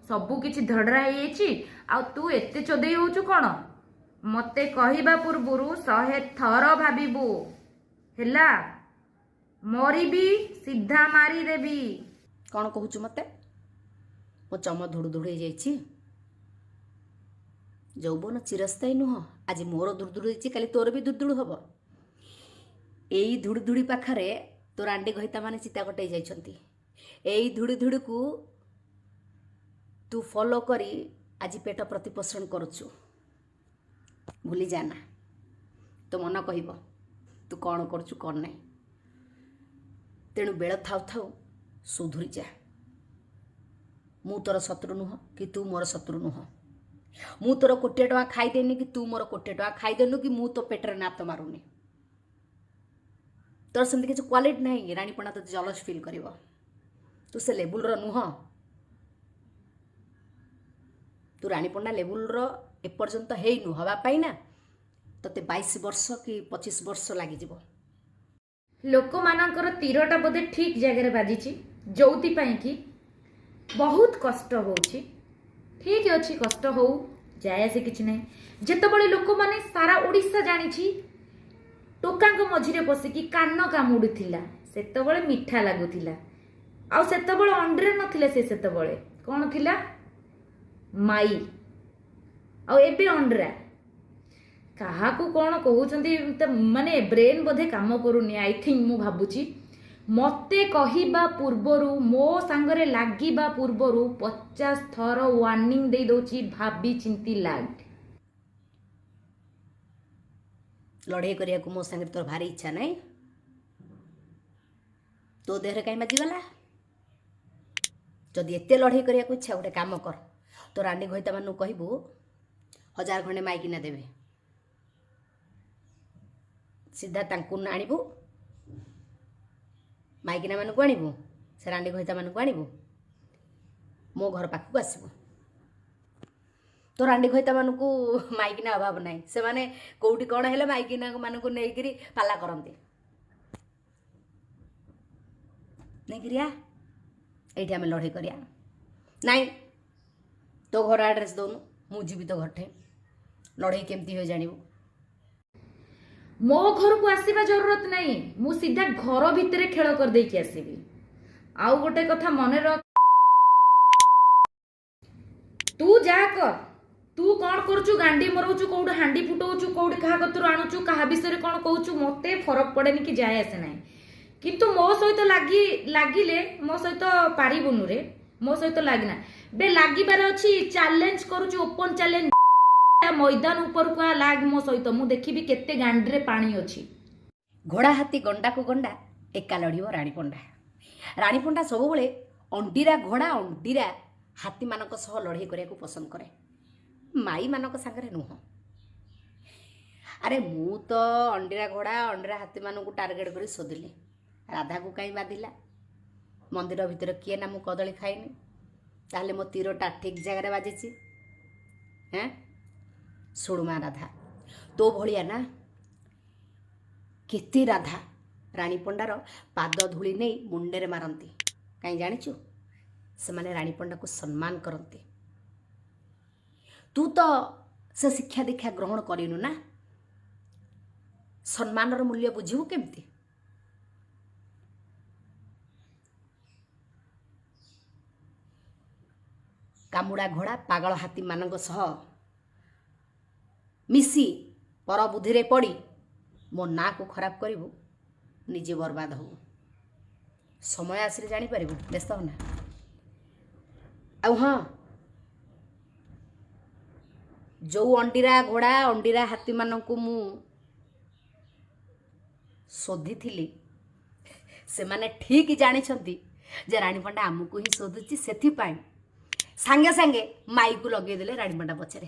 ସବୁ କିଛି ଧଡ଼ରା ହେଇଯାଇଛି। ଆଉ ତୁ ଏତେ ଚୋଦେଇ ହଉଛୁ କ'ଣ? ମତେ କହିବା ପୂର୍ବରୁ 100 ଥର ଭାବିବୁ, ହେଲା? ମରିବି, ସିଧା ମାରିଦେବି। କ'ଣ କହୁଛୁ ମୋତେ? ମୋ ଚମ ଧୁଡ଼ୁ ଧୁଡ଼ୁ ହେଇଯାଇଛି। ଯୌବନ ଚିରସ୍ଥାୟୀ ନୁହଁ। ଆଜି ମୋର ଧୁଡ଼ୁଧୁଡ଼ୁ ହେଇଛି, କାଲି ତୋର ବି ଧୁଡ଼ୁଧୁଡ଼ୁ ହବ। ଏଇ ଧୁଡ଼ୁଧୁଡ଼ି ପାଖରେ ତୋ ରାଣ୍ଡି ଘଇତାମାନେ ଚିତା କଟେଇ ଯାଇଛନ୍ତି। ଏଇ ଧୁଡ଼ୁଧୁଡ଼ୁକୁ ତୁ ଫଲୋ କରି ଆଜି ପେଟ ପ୍ରତିପୋଷଣ କରୁଛୁ। ଭୁଲି ଯାନା, ତୋ ମନ କହିବ ତୁ କ'ଣ କରୁଛୁ କ'ଣ ନାହିଁ। ତେଣୁ ବେଳ ଥାଉ ଥାଉ ସୁଧୁରି ଯା। ମୁଁ ତୋର ଶତ୍ରୁ ନୁହଁ କି ତୁ ମୋର ଶତ୍ରୁ ନୁହଁ। ମୁଁ ତୋର କୋଟିଏ ଟଙ୍କା ଖାଇଦେନି କି ତୁ ମୋର କୋଟିଏ ଟଙ୍କା ଖାଇଦେନୁ କି ମୁଁ ତୋ ପେଟରେ ନାତ ମାରୁନି। ତୋର ସେମିତି କିଛି କ୍ୱାଲିଟି ନାହିଁ। ରାଣୀପଣ୍ଡା ତୋତେ ଜଲସ୍ ଫିଲ୍ କରିବ। ତୁ ସେ ଲେବୁଲର ନୁହଁ। ତୁ ରାଣୀପଣ୍ଡା ଲେବୁଲର ଏପର୍ଯ୍ୟନ୍ତ ହେଇନୁ। ହେବା ପାଇଁ ନା ତୋତେ 22 ବର୍ଷ କି 25 ବର୍ଷ ଲାଗିଯିବ। ଲୋକମାନଙ୍କର ତୀରଟା ବୋଧେ ଠିକ୍ ଜାଗାରେ ବାଜିଛି, ଯୋଉଥିପାଇଁ କି ବହୁତ କଷ୍ଟ ହଉଛି। ଠିକ୍ ଅଛି, କଷ୍ଟ ହଉ, ଯାଏ ଆସେ କିଛି ନାହିଁ। ଯେତେବେଳେ ଲୋକମାନେ ସାରା ଓଡ଼ିଶା ଜାଣିଛି ଟୋକାଙ୍କ ମଝିରେ ପଶିକି କାନ କାମୁଡୁଥିଲା, ସେତେବେଳେ ମିଠା ଲାଗୁଥିଲା। ଆଉ ସେତେବେଳେ ଅଣ୍ଡିରେ ନଥିଲା ସେ, ସେତେବେଳେ କ'ଣ ଥିଲା? ମାଇ। ଆଉ ଏବେ ଅଣ୍ଡିରା। କାହାକୁ କ'ଣ କହୁଛନ୍ତି ତ, ମାନେ ବ୍ରେନ୍ ବୋଧେ କାମ କରୁନି, I think. ମୁଁ ଭାବୁଛି ମତେ କହିବା ପୂର୍ବରୁ, ମୋ ସାଙ୍ଗରେ ଲାଗିବା ପୂର୍ବରୁ 50 ଥର ୱାର୍ଣ୍ଣିଂ ଦେଇ ଦଉଛି, ଭାବି ଚିନ୍ତି ଲାଗ। ଲଢ଼େଇ କରିବାକୁ ମୋ ସାଙ୍ଗରେ ତୋର ଭାରି ଇଚ୍ଛା ନାହିଁ? ତୋ ଦେହରେ କାହିଁ ବାଜିଗଲା? ଯଦି ଏତେ ଲଢ଼େଇ କରିବାକୁ ଇଚ୍ଛା, ଗୋଟେ କାମ କର, ତୋ ରାଣ୍ଡି ଘଇତାମାନଙ୍କୁ କହିବୁ 1000 ଖଣ୍ଡେ ମାଇକିନା ଦେବେ। ସିଧା ତାଙ୍କୁ ଆଣିବୁ, ମାଇକିନାମାନଙ୍କୁ ଆଣିବୁ, ସେ ରାଣ୍ଡି ଘଇତାମାନଙ୍କୁ ଆଣିବୁ, ମୋ ଘର ପାଖକୁ ଆସିବୁ। ତୋ ରାଣ୍ଡି ଘଇତାମାନଙ୍କୁ ମାଇକିନା ଅଭାବ ନାହିଁ। ସେମାନେ କେଉଁଠି କ'ଣ ହେଲେ ମାଇକିନା ମାନଙ୍କୁ ନେଇକିରି ପାଲା କରନ୍ତି। ନେଇକିରି ଆ, ଏଇଠି ଆମେ ଲଢ଼େଇ କରିବା। ନାଇଁ, ତୋ ଘର ଆଡ୍ରେସ୍ ଦଉନୁ, ମୁଁ ଯିବି ତୋ ଘରଠେ। ଲଢ଼େଇ କେମିତି ହୁଏ ଜାଣିବୁ। ମୋ ଘରକୁ ଆସିବା ଜରୁରତ ନାହିଁ, ମୁଁ ସିଧା ଘର ଭିତରେ ଖେଳ କରିଦେଇକି ଆସିବି। ଆଉ ଗୋଟେ କଥା ମନେ ରଖ, ତୁ ଯାହା କର, ତୁ କ'ଣ କରୁଛୁ, ଗାଣ୍ଡି ମରଉଛୁ, କୋଉଠି ହାଣ୍ଡି ଫୁଟଉଛୁ, କୋଉଠି କାହା କତିରୁ ଆଣୁଛୁ, କାହା ବିଷୟରେ କ'ଣ କହୁଛୁ, ମତେ ଫରକ ପଡ଼େନି କି ଯାଏ ଆସେ ନାହିଁ। କିନ୍ତୁ ମୋ ସହିତ ଲାଗି ଲାଗିଲେ ମୋ ସହିତ ପାରିବୁନୁ ରେ। ମୋ ସହିତ ଲାଗିନା ବେ। ଲାଗିବାର ଅଛି, ଚ୍ୟାଲେଞ୍ଜ କରୁଛି, ଓପନ ଚ୍ୟାଲେଞ୍ଜ। ମଇଦାନ ଉପରକୁ ଆ, ଲାଗ ମୋ ସହିତ, ମୁଁ ଦେଖିବି କେତେ ଗାଣ୍ଡିରେ ପାଣି ଅଛି। ଘୋଡ଼ା ହାତୀ ଗଣ୍ଡାକୁ ଗଣ୍ଡା ଏକା ଲଢ଼ିବ ରାଣୀପଣ୍ଡା। ରାଣୀପଣ୍ଡା ସବୁବେଳେ ଅଣ୍ଡିରା ଘୋଡ଼ା, ଅଣ୍ଡିରା ହାତୀମାନଙ୍କ ସହ ଲଢ଼େଇ କରିବାକୁ ପସନ୍ଦ କରେ, ମାଇମାନଙ୍କ ସାଙ୍ଗରେ ନୁହଁ। ଆରେ ମୁଁ ତ ଅଣ୍ଡିରା ଘୋଡ଼ା, ଅଣ୍ଡିରା ହାତୀମାନଙ୍କୁ ଟାର୍ଗେଟ୍ କରି ଶୋଧିଲି, ରାଧାକୁ କାହିଁ ବାଧିଲା? ମନ୍ଦିର ଭିତରେ କିଏ ନା ମୁଁ କଦଳୀ ଖାଇନି? ତାହେଲେ ମୋ ତୀରଟା ଠିକ୍ ଜାଗାରେ ବାଜିଛି। ହେଁ, ଶୁଣୁ ମା ରାଧା, ତୋ ଭଳିଆ ନା କେତେ ରାଧା ରାଣୀପଣ୍ଡାର ପାଦ ଧୂଳି ନେଇ ମୁଣ୍ଡରେ ମାରନ୍ତି। କାହିଁ ଜାଣିଛୁ? ସେମାନେ ରାଣୀପଣ୍ଡାକୁ ସମ୍ମାନ କରନ୍ତି। ତୁ ତ ସେ ଶିକ୍ଷା ଦୀକ୍ଷା ଗ୍ରହଣ କରିନୁ ନା, ସମ୍ମାନର ମୂଲ୍ୟ ବୁଝିବୁ କେମିତି? କାମୁଡ଼ା ଘୋଡ଼ା, ପାଗଳ ହାତୀମାନଙ୍କ ସହ ମିଶି ପରବୁଦ୍ଧିରେ ପଡ଼ି ମୋ ନାଁକୁ ଖରାପ କରିବୁ, ନିଜେ ବର୍ବାଦ ହବୁ। ସମୟ ଆସିଲେ ଜାଣିପାରିବୁ, ବ୍ୟସ୍ତ ହନା। ଆଉ ହଁ, ଯେଉଁ ଅଣ୍ଡିରା ଘୋଡ଼ା, ଅଣ୍ଡିରା ହାତୀମାନଙ୍କୁ ମୁଁ ଶୋଧିଥିଲି, ସେମାନେ ଠିକ୍ ଜାଣିଛନ୍ତି ଯେ ରାଣୀପଣ୍ଡା ଆମକୁ ହିଁ ଶୋଧୁଛି। ସେଥିପାଇଁ ସାଙ୍ଗେ ସାଙ୍ଗେ ମାଇକୁ ଲଗେଇଦେଲେ ରାଣୀପଣ୍ଡା ପଛରେ।